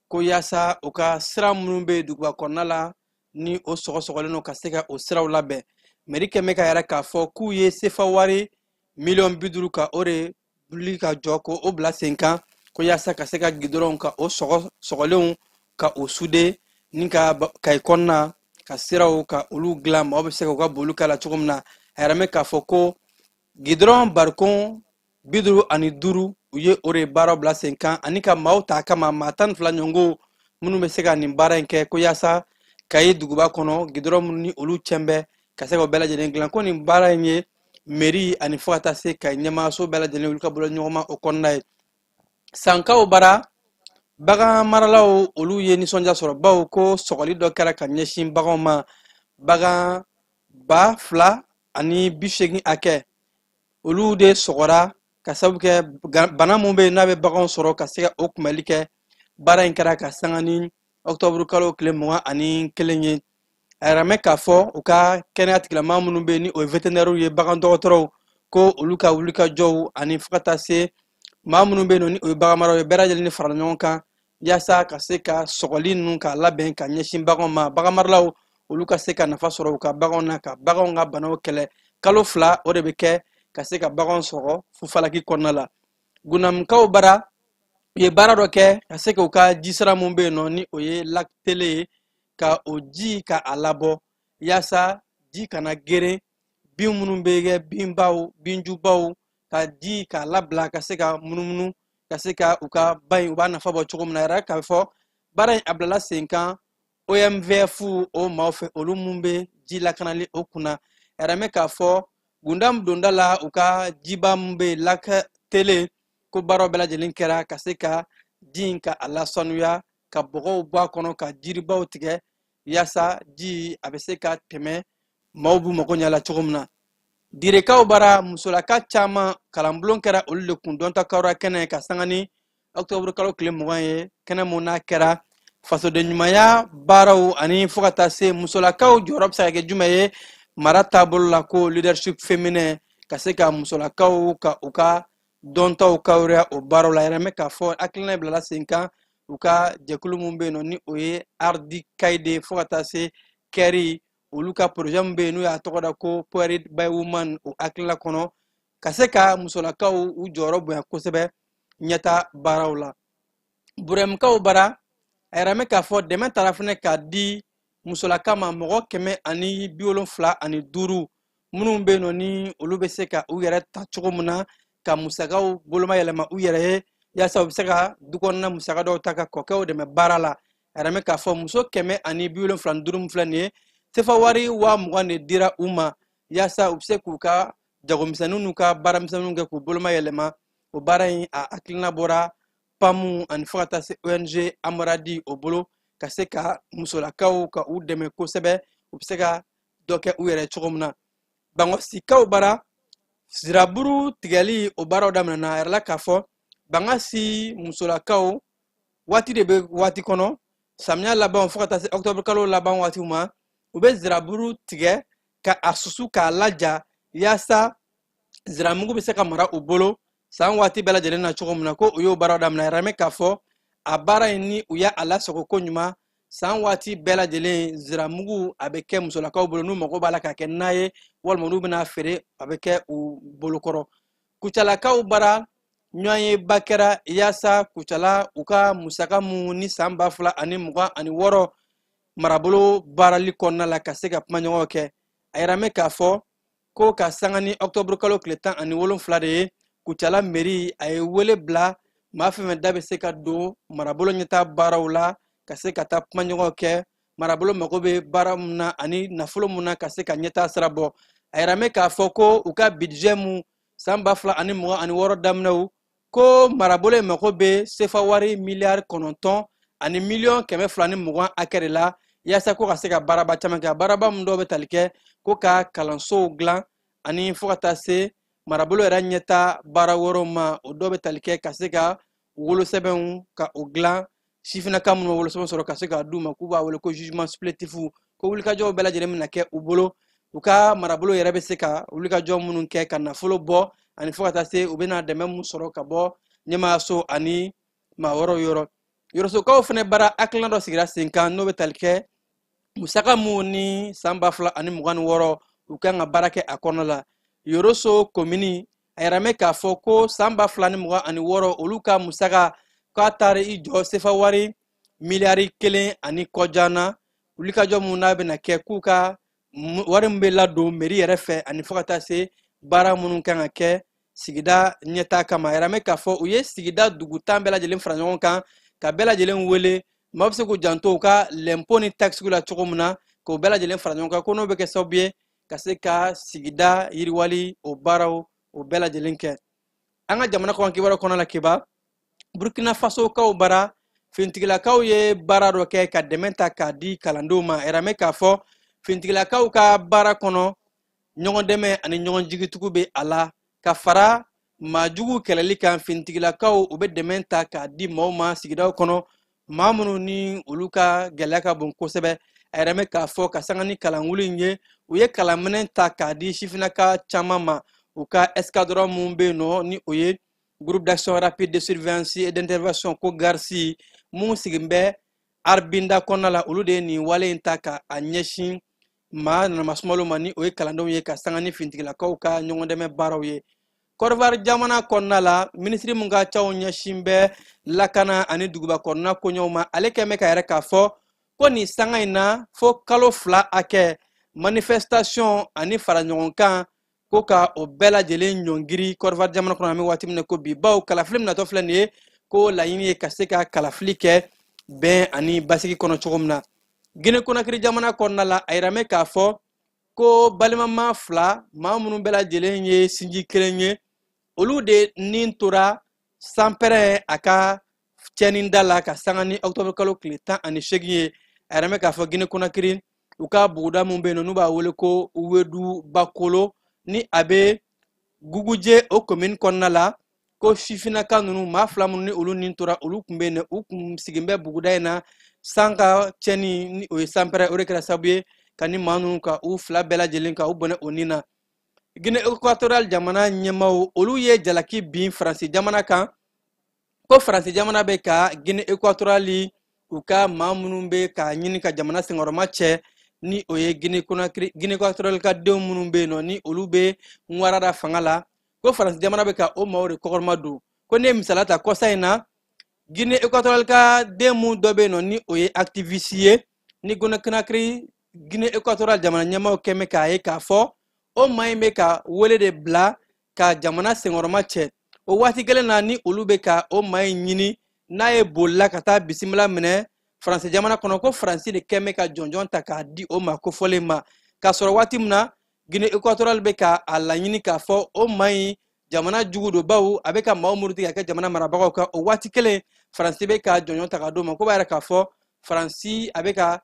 [SPEAKER 8] ko yaasa u ka sira minnu bɛ duguba kɔnɔna la ni o sɔgɔsɔgɔlen don ka se ka o siraw labɛn. Mairie kɛn bɛ ka yɛrɛ k'a fɔ k'u ye sefa wari 50 miliyɔn ka o de wuli ka jɔ ko o bila sen kan ko yaasa ka se ka gidɔrɔnw ka o sɔgɔ sɔgɔlenw ka o sude ni ka Kayi kɔnɔna ka siraw ka olu dilan, maaw bɛ se k'u ka boli k'a la cogo min na. A yɛrɛ mɛn k'a fɔ ko gidɔrɔn barikon 55 u ye o de baaraw bila sen kan, ani ka maaw ta kama maa 12 ɲɔgɔn minnu bɛ se ka nin baara in kɛ, ko yaasa Kayi duguba kɔnɔ gidɔrɔn minnu ni olu cɛn bɛ ka se k'o bɛɛ lajɛlen dilan. Ko nin baara in ye mairie ani fo ka taa se Kayi ɲɛmaayaso bɛɛ lajɛlen olu ka bolo ɲɔgɔn ma o kɔnɔna ye. Sankaw bara, bagan maralaw olu ye nisɔndiya sɔrɔ, bawo ko sɔgɔli dɔ kɛra ka ɲɛsin baganw ma, bagan 2080 hakɛ olu de sɔgɔra ka sababu kɛ bana mun bɛ yen n'a bɛ baganw sɔrɔ, ka se ka o kunbɛli kɛ. Baara in kɛra ka sanga ni ɔkutɔburu kalo tile 21 ye. A yɛrɛ mɛn k'a fɔ u ka kɛnɛya tigilamaa minnu bɛ yen ni o ye vétérinaires ye, bagan dɔgɔtɔrɔw, ko olu ka wulikajɔw ani fo ka taa se maa minnu bɛ yen nɔ ni o ye baganmaraw ye, bɛɛ lajɛlen ni farala ɲɔgɔn kan yaasa ka se ka sɔgɔli ninnu k'a labɛn ka ɲɛsin baganw ma. Baganmaralaw olu ka se ka nafa sɔrɔ u ka baganw na, ka baganw ka banaw kɛlɛ. Kalo 2 o de bɛ kɛ ka se ka baganw sɔgɔ fufalaki kɔnɔna la. Gunamukaw bara, u ye baara dɔ kɛ ka se k'u ka jisira mun bɛ yen nɔ ni o ye lac tele ye, ka o ji ka a labɔ yaasa ji kana geren, bin minnu bɛ kɛ binbaw, binjubaw, ka ji k'a labila ka se ka munumunu, ka se ka u ka ba in u b'a nafa bɔ cogo min na. Yɛrɛ k'a fɔ baara in a bilala sen kan OMVF o maaw fɛ, olu mun bɛ ji lakanali o kunna. A yɛrɛ mɛn k'a fɔ Gundam donda la, u ka jiba mun bɛ yen lac tele, ko baaraw bɛɛ lajɛlen kɛra ka se ka ji in ka a lasanuya, ka bɔgɔw bɔ a kɔnɔ, ka jiribaw tigɛ yaasa ji a bɛ se ka tɛmɛ maaw b'u mago ɲɛ la cogo min na. Direkaw bara, musolaka caman kalanbulon kɛra olu de kun dɔnta kawura kɛnɛ ka sanga ni octobre kalo tile 20 ye, kɛnɛ mun n'a kɛra fasoden ɲumanya baaraw ani fo ka taa se musolakaw jɔyɔrɔ bɛ se ka kɛ jumɛn ye mara taabolo la, ko leadership féminin, ka se ka musolakaw ka u ka dɔntaw kawuruya o baaraw la. Yɛrɛ mɛ k'a fɔ hakilina bilala sen kan u ka jɛkulu mun bɛ yen nɔ ni o ye Ardi Kayide fo ka taa se Kɛri, olu ka projet min bɛ yen n'u y'a tɔgɔ da ko Powered by Woman, o hakilina kɔnɔ ka se ka musolakaw u jɔyɔrɔ bonya kosɛbɛ ɲɛta baaraw la. Burɛmukaw bara, a yɛrɛ mɛ k'a fɔ dɛmɛ taara fɛnɛ k'a di musolaka ma mɔgɔ 175 minnu bɛ yen nɔ ni olu bɛ se ka u yɛrɛ ta cogo min na, ka musakaw boloma yɛlɛma u yɛrɛ ye yaasa u bɛ se ka du kɔnɔna musaka dɔw ta ka kɔkɛw dɛmɛ baara la. A yɛrɛ mɛ k'a fɔ muso 175 min filɛ nin ye, sefa wari 20,000 de dira u ma yaasa u bɛ se k'u ka jagomisɛnninw n'u ka baaramisɛnninw kɛ k'u boloma yɛlɛma. O baara in a hakilina bɔra PAMU ani fo ka taa se ONG Amoradi o bolo, ka se ka musolakaw ka u dɛmɛ kosɛbɛ, u bɛ se ka dɔ kɛ u yɛrɛ cogo min na. Bangɔsikaw bara, siraburu tigɛli o baaraw daminɛna. A yɛrɛ la k'a fɔ Bangasi musolakaw waati de bɛ waati kɔnɔ, samiya laban fo ka taa se octobre kalo laban waatiw ma, u bɛ ziraburu tigɛ ka a susu k'a laja yaasa ziramugu bɛ se ka mara u bolo san waati bɛɛ lajɛlen na cogo min na, ko u y'o baaraw daminɛ. A yɛrɛ mɛ k'a fɔ a baara in ni u y'a lasago ko ɲuman, san waati bɛɛ lajɛlen ziramugu a bɛ kɛ musolakaw bolo, n'u mago b'a la k'a kɛ na ye walima n'u bɛna feere a bɛ kɛ u bolokɔrɔ. Kucalakaw bara, ɲɔgɔnyeba kɛra yaasa Kucala u ka musaka mun ni san 2026 marabolo baarali kɔnɔna la ka se ka kumaɲɔgɔn kɛ. A yɛrɛ mɛn k'a fɔ ko ka sanga ni octobre kalo tile 17 de ye, Kucala mairie a ye wele bila maa fɛn fɛn da bɛ se ka don marabolo ɲɛta baaraw la, ka se ka taa kumaɲɔgɔn kɛ marabolo mago bɛ baara mun na ani nafolo mun na ka se ka ɲɛta sira bɔ. A yɛrɛ mɛn k'a fɔ ko u ka budget mun san 2026 daminɛw, ko marabolo in mago bɛ sefa wari miliyari 9 ani miliyɔn 220 hakɛ de la yaasa ko ka se ka baaraba caman kɛ. Baaraba mun dɔw bɛ tali kɛ ko ka kalansow dilan ani fo ka taa se marabolo yɛrɛ ɲɛta baara wɛrɛw ma, o dɔw bɛ tali kɛ ka se ka wolosɛbɛnw ka o dilan, sifinnaka minnu ma wolosɛbɛn sɔrɔ ka se k'a d'u ma, k'u b'a wele ko jugement supplétif, ko wulikajɔw bɛɛ lajɛlen bɛna kɛ u bolo, u ka marabolo yɛrɛ bɛ se ka wulikajɔ minnu kɛ ka nafolo bɔ ani fo ka taa se u bɛna dɛmɛ mun sɔrɔ ka bɔ ɲɛmaayaso ani maa wɛrɛw yɔrɔ. Yɔrɔsokaw fana bara hakilina dɔ sigira sen kan n'o bɛ tali kɛ musaka mun ni san 2026 u kan ka baara kɛ a kɔnɔ la. Yɔrɔso komini a yɛrɛ mɛn k'a fɔ ko san 2026 olu ka musaka k'a taara i jɔ sefa wari miliyari 1 ani kɔjan na, wulikajɔ mun n'a bɛna kɛ k'u ka wari min bɛ ladon mairie yɛrɛ fɛ ani fo ka taa se baara minnu kan ka kɛ sigida ɲɛtaa kama. A yɛrɛ mɛn k'a fɔ u ye sigida dugu 10 bɛɛ lajɛlen fara ɲɔgɔn kan ka bɛɛ lajɛlen wele, maaw bɛ se k'u janto u ka lɛnpo ni takisiw la cogo min na, k'o bɛɛ lajɛlen fara ɲɔgɔn kan, ko n'o bɛ kɛ sababu ye ka se ka sigida yiriwali o baaraw o bɛɛ lajɛlen kɛ. An ka jamana kɔkan kibaruyaw kɔnɔ la, Keba, Burkina Faso kaw bara, finitigilakaw ye baara dɔ kɛ ka dɛmɛ ta k'a di kalandenw ma. A yɛrɛ mɛn k'a fɔ finitigilakaw ka baara kɔnɔ ɲɔgɔn dɛmɛ ani ɲɔgɔn jigitugu bɛ a la, ka fara maajugu kɛlɛli kan. Finitigilakaw u bɛ dɛmɛ ta k'a di maaw ma sigidaw kɔnɔ, maa minnu ni olu ka gɛlɛya ka bon kosɛbɛ. A yɛrɛ bɛ k'a fɔ ka sanga ni kalanwuli in ye, u ye kalanminɛn ta k'a di sifinnaka caman ma. U ka escadron mun bɛ yen nɔ, ni o ye groupe d'action rapide de surveillance et d'intervention, ko GARSI, mun sigin bɛ Arbinda kɔnɔna la, olu de ye nin wale in ta ka a ɲɛsin maa nanamasumalo ma, ni o ye kalandenw ye, ka sanga ni finitigilakaw ka ɲɔgɔndɛmɛ baaraw ye. Kɔdiwari jamana kɔnɔna la, minisiri mun ka caw ɲɛsin bɛ lakana ani duguba kɔnɔna koɲɛw ma, ale kɛn bɛ ka yɛrɛ k'a fɔ ko nin sanga in na, fo kalo 2 hakɛ, manifestation ani fara ɲɔgɔn kan, ko ka o bɛɛ lajɛlen ɲɔngiri Kɔdiwari jamana kɔnɔ an bɛ waati min na ko bi, bawo kalafili min natɔ filɛ nin ye, ko laɲini ye ka se ka kalafili kɛ bɛn ani basigi kɔnɔ cogo min na. Guinée Conakry jamana kɔnɔna la, a yira mɛ k'a fɔ ko balimama 2, maa minnu bɛɛ lajɛlen ye sinji kelen ye, olu de nin tora sanpɛrɛn a ka tiɲɛni da la ka sanga ni octobre kalo tile 18 ye. A yira mɛ k'a fɔ Guinée Conakry, u ka buguda mun bɛ yen nɔ, n'u b'a wele ko Wedu Bakolo, ni a bɛ Guguje o commune kɔnɔna la, ko sifinnaka ninnu maa 2 minnu ni olu nin tora, olu tun bɛ yen nɔ, u kun sigin bɛ buguda in na. San ka tiɲɛni, ni o ye sanpɛrɛn, o de kɛra sababu ye ka ni maa ninnu ka u 2 bɛɛ lajɛlen ka u bɔnɛ o nin na. Guinée équatoriale jamana ɲɛmaaw, olu ye jalaki bin Faransi jamana kan, ko Faransi jamana bɛ ka Guinée équatoriale u ka maa minnu bɛ ka ɲini ka jamana senkɔrɔma cɛ, ni o ye Guinée Conakry, Guinée équatoriale ka denw minnu bɛ yen nɔ, ni olu bɛ ŋwarada fanga la, ko Faransi jamana bɛ ka o maaw de kɔkɔrɔma don. Ko ne ye misaliya ta kɔsa in na, Guinée équatoriale ka den mun dɔ bɛ yen nɔ, ni o ye activiste ye, ni Guinée Conakry, Guinée équatoriale jamana ɲɛmaaw kɛn bɛ k'a ye k'a fɔ o maa in bɛ ka wele de bila ka jamana senkɔrɔma cɛ. O waati kelen na, ni olu bɛ ka o maa in ɲini, n'a ye bolila ka taa bisimila minɛ Faransi jamana kɔnɔ, ko Faransi de kɛn bɛ ka jɔnjɔn ta k'a di o maa kofɔlen ma, k'a sɔrɔ waati min na Guinée équatoriale bɛ ka a laɲini k'a fɔ o maa in jamana jugu don, bawo a bɛ ka maaw muruti ka kɛ jamana marabagaw kan. O waati kelen, Faransi bɛ ka jɔnjɔn ta k'a d'o ma, ko b'a yɛrɛ k'a fɔ Faransi a bɛ ka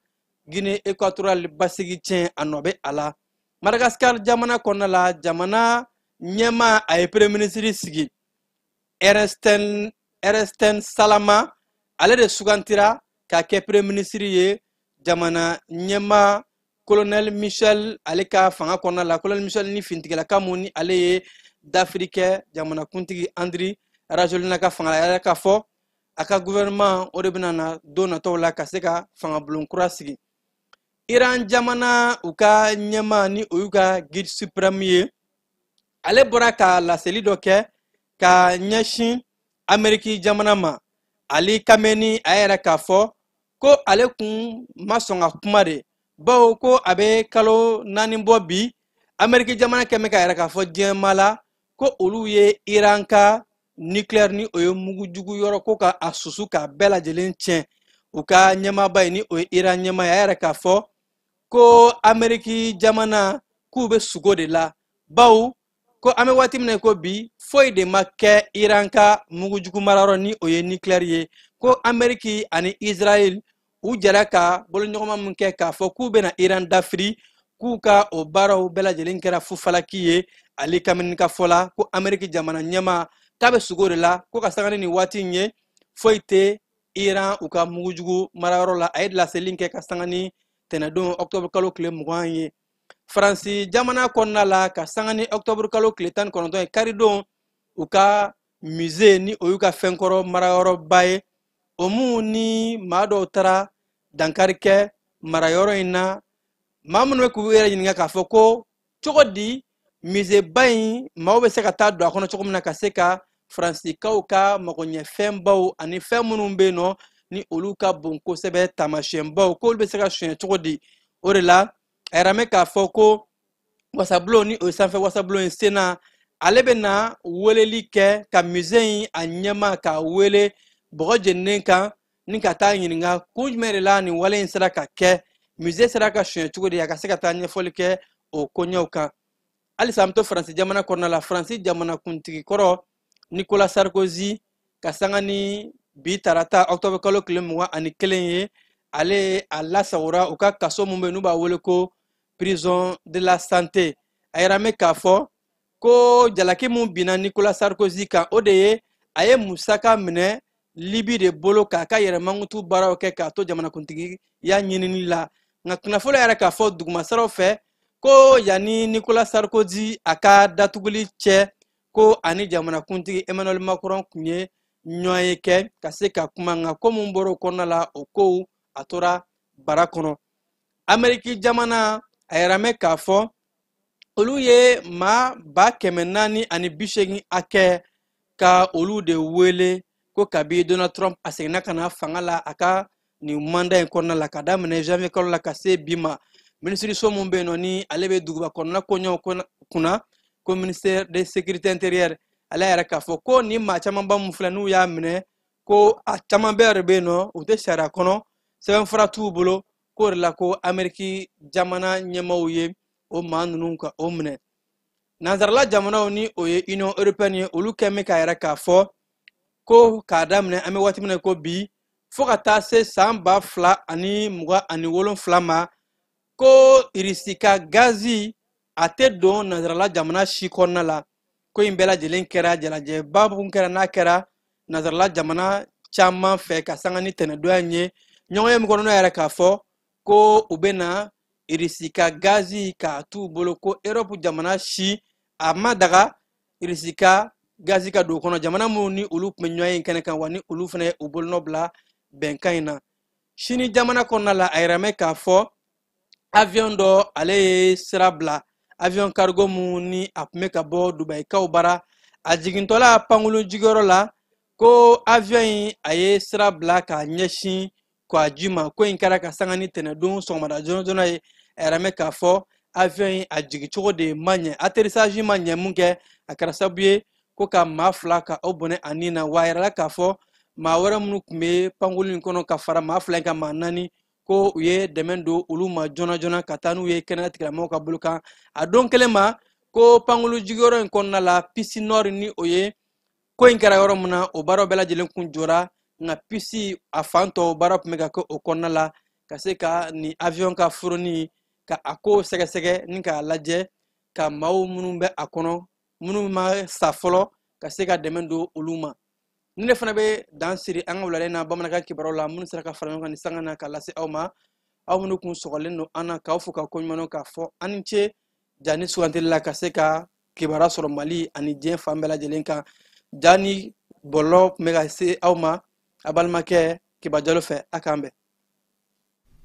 [SPEAKER 8] Guinée équatoriale basigi tiɲɛ, a nɔ bɛ a la. Madagascar jamana kɔnɔna la, jamana ɲɛmaa a ye premier ministre sigi, Ernest Salama, ale de sugantira k'a kɛ premier ministre ye jamana ɲɛmaa colonel Michel ale ka fanga kɔnɔna la. Colonel Michel ni finitigilaka mun ni ale ye dafiri kɛ jamanakuntigi Andry Rajoelina ka fanga la, a yɛrɛ k'a fɔ a ka gouvernement o de bɛna na don nataw la ka se ka fangabulon kura sigi. Iran jamana u ka ɲɛmaa, ni o y'u ka guide suprême ye, ale bɔra ka laseli dɔ kɛ ka ɲɛsin Ameriki jamana ma. Ali Khamenei a yɛrɛ k'a fɔ ko ale kun ma sɔn ka kuma de, bawo ko a bɛ kalo 4 bɔ bi, Ameriki jamana kɛn bɛ k'a yɛrɛ k'a fɔ diɲɛ la ko olu ye Iran ka nucléaire, ni o ye mugujugu yɔrɔ, ko ka a susu k'a bɛɛ lajɛlen tiɲɛ. U ka ɲɛmaaba ye, ni o ye Iran ɲɛmaa ye, a yɛrɛ k'a fɔ ko Ameriki jamana k'u bɛ sugo de la, bawo ko an bɛ waati min na ko bi, foyi de ma kɛ Iran ka mugujugu marayɔrɔ, ni o ye nucléaire ye, ko Ameriki ani Israël u jɛra ka boloɲɔgɔnma min kɛ k'a fɔ k'u bɛna Iran dafiri, k'u ka o baaraw bɛɛ lajɛlen kɛra fufalaki ye. Ali Khamenei ka fɔ la, ko Ameriki jamana ɲɛmaa k'a bɛ sugo de la, ko ka sanga ni nin waati in ye, foyi tɛ Iran u ka mugujugu marayɔrɔ la. A ye laseli kɛ ka sanga ni tɛnɛdon octobre kalo tile 20 ye. Faransi jamana kɔnɔna la, ka sanga ni octobre kalo tile 19 ye, karidon, u ka musée, ni o y'u ka fɛnkɔrɔ marayɔrɔba ye, o mun ni maa dɔw taara dankari kɛ marayɔrɔ in na, maa minnu bɛ k'u yɛrɛ ɲininka k'a fɔ ko cogo di musée ba in maaw bɛ se ka taa don a kɔnɔ cogo min na ka se ka Faransikaw ka magoɲɛfɛnbaw ani fɛn minnu bɛ yen nɔ ni olu ka bon kosɛbɛ, taamasiyɛnbaw, k'olu bɛ se ka suɲɛ cogo di. O de la a yɛrɛ mɛn k'a fɔ ko wasabulon, ni o ye sanfɛ wasabulon ye, Sénat, ale bɛ na weleli kɛ ka musée in a ɲɛmaa k'a wele bɔgɔ jeninen kan, ni ka taa ɲininka kun jumɛn de la nin wale in sera ka kɛ, musée sera ka suɲɛ cogo di, a ka se ka taa ɲɛfɔli kɛ o koɲɛw kan. Halisa an bɛ to Faransi jamana kɔnɔna la. Faransi jamanakuntigi kɔrɔ Nicolas Sarkozy, ka sanga ni bi tarata octobre kalo tile 21 ye, ale a lasagora u ka kaso mun bɛ yen n'u b'a wele ko prison de la santé. A yɛrɛ mɛn k'a fɔ ko jalaki mun binna Nicolas Sarkozy kan, o de ye a ye musaka minɛ Libi de bolo k'a ka yɛrɛmankutu baaraw kɛ k'a to jamanakuntigiya ɲinini la. Nka kunnafoni yɛrɛ k'a fɔ dugumasiraw fɛ ko yanni Nicolas Sarkozy a ka datuguli cɛ, ko ani jamanakuntigi Emmanuel Macron tun ye ɲɔgɔn ye kɛ ka se ka kuma, nka ko mun bɔra o kɔnɔna la, o kow a tora bara kɔnɔ. Ameriki jamana a yɛrɛ mɛn k'a fɔ olu ye maa 480 hakɛ ka olu de wele ko kabi Donald Trump a seginna ka na fanga la a ka nin mandat in kɔnɔna la, ka daminɛ janvier kalo la ka se bi ma. Minisiriso mun bɛ yen nɔ ni ale bɛ duguba kɔnɔna koɲɛw kunna, ko ministère de sécurité intérieure, ale yɛrɛ k'a fɔ ko nin maa camanba mun filɛ n'u y'a minɛ, ko a caman bɛɛ de bɛ yen nɔ u tɛ sariya kɔnɔ, sɛbɛnfura t'u bolo, k'o de la ko Ameriki jamana ɲɛmaaw ye o maa ninnu ka o minɛ. Nansarala jamanaw ni o ye Union européenne ye, olu kɛn bɛ k'a yɛrɛ k'a fɔ ko k'a daminɛ an bɛ waati min na ko bi fo ka taa se san 2027 ma, ko Irisi ka gazi a tɛ don nansarala jamana si kɔnɔna la. Ko in bɛɛ lajɛlen kɛra jalajɛba mun kɛra n'a kɛra nansarala jamana caman fɛ ka sanga ni tɛnɛdonya in ye ɲɔgɔn ye min kɔnɔ yɛrɛ k'a fɔ ko u bɛ na Irisi ka gazi k'a t'u bolo, ko Europe jamana si a ma daga Irisi ka gazi ka don o kɔnɔ, jamana minnu ni olu tun bɛ ɲɔgɔn ye kɛnɛ kan, wa ni olu fana ye u bolonɔ bila bɛnkan in na. Sini jamana kɔnɔna la, a yɛrɛ mɛn k'a fɔ avion dɔ ale ye sira bila, avion cargo mun ni a tun bɛ ka bɔ Dubayikaw bara, a jigintɔla pankurun jigiyɔrɔ la, ko avion in a ye sira bila k'a ɲɛsin k'a ji ma. Ko in kɛra ka sanga ni tɛnɛdon sɔgɔmada joona joona ye. A yɛrɛ mɛn k'a fɔ avion in a jigicogo de ma ɲɛ, atterrissage ma ɲɛ mun kɛ, a kɛra sababu ye ko ka maa 2 ka o bɔnɛ a nin na. Wa a yɛrɛ la k'a fɔ maa wɛrɛ minnu tun bɛ pankurun in kɔnɔ ka fara maa 2 in kan, maa 4, ko u ye dɛmɛ don olu ma joona joona ka taa n'u ye kɛnɛya tigilamɔgɔw ka bolo kan. A don kelen ma ko pankurun jigiyɔrɔ in kɔnɔna la, piste nord ni o ye ko in kɛra yɔrɔ min na, o baaraw bɛɛ lajɛlen kun jɔra, nka piste a fan tɔw baara tun bɛ ka kɛ o kɔnɔna la ka se ka nin avion ka furoni ka a ko sɛgɛsɛgɛ ni k'a lajɛ ka maaw minnu bɛ a kɔnɔ minnu ma sa fɔlɔ ka se ka dɛmɛ don olu ma. Ni ne fana bɛ dan siri an ka wulalen na bamanankan kibaruyaw la minnu sera ka fara ɲɔgɔn kan ni sanga na ka lase aw ma, aw minnu kun sɔgɔlen don an na, k'aw fo ka koɲuman k'a fɔ an ni ce ja ni sugantili la ka se ka kibaruya sɔrɔ Mali ani diɲɛ fan bɛɛ lajɛlen kan. Ja ni bɔlɔlɔ tun bɛ ka se aw ma a balimakɛ Kiba Jalo fɛ, a k'an bɛn.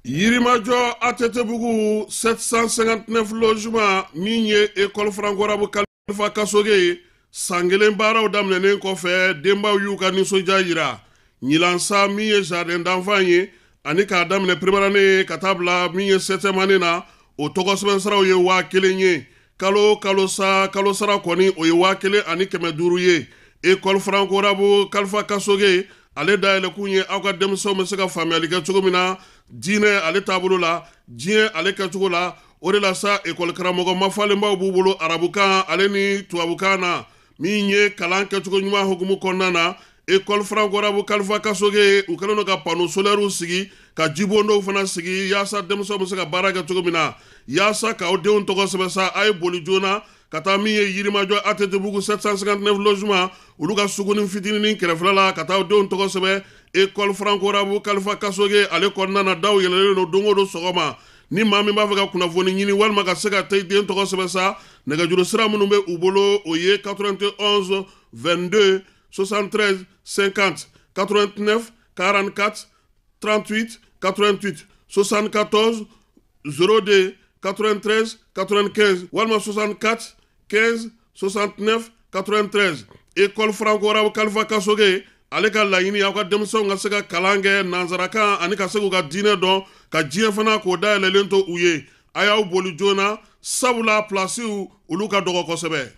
[SPEAKER 10] Yirimajɔ ATT-bugu 759 logement min ye école franco-arabe Kalifa Kasoge ye, san kelen baaraw daminɛnen kɔfɛ, denbaw y'u ka nisɔndiya yira. Ɲinan min ye jardin d'enfant ye ani k'a daminɛ première année ka taa bila min ye septième année na, o tɔgɔ sɛbɛn siraw ye 1000 ye kalo kalo sa. Kalo sara kɔni o ye 1500 ye. École franco-arabe Kalifa Kasoge ale dayɛlɛkun ye aw ka denmisɛnw bɛ se ka faamuyali kɛ cogo min na diinɛ ale taabolo la, diɲɛ ale kɛcogo la. O de la sa, ekɔli karamɔgɔ mafalenbaw b'u bolo arabukan ale ni tubabukan na. Min ye kalan kɛcogo ɲuman hukumu kɔnɔna na, école franco-arabe Kalifa Kasoge u kɛlen don ka panneau solaires sigi, ka jibondow fana sigi yaasa denmisɛnw bɛ se ka baara kɛ cogo min na. Yaasa k'aw denw tɔgɔ sɛbɛn sa, a ye boli joona ka taa min ye Yirimajɔ ATT-bugu 759 logement, olu ka suguni fitininin kɛrɛfɛla la, ka taa denw tɔgɔ sɛbɛn école franco-arabe Kalifa Kasoge ale kɔnɔna na. Daw yɛlɛlen don don o don sɔgɔma. Ni maa min b'a fɛ ka kunnafoni ɲini walima ka se ka taa i den tɔgɔ sɛbɛn sa, nɛgɛjuru sira minnu bɛ u bolo, o ye 91 22 73 50, 89 44 38 88, 74 02 93 95 walima 64 15 69 93. École franco-arabe Kalifa Kasoge ale ka laɲini, aw ka denmisɛnw ka se ka kalan kɛ nansarakan ani ka se k'u ka diinɛ dɔn, ka diɲɛ fana k'o dayɛlɛlen to u ye. A y'aw boli joona, sabula pilasiw olu ka dɔgɔ kosɛbɛ.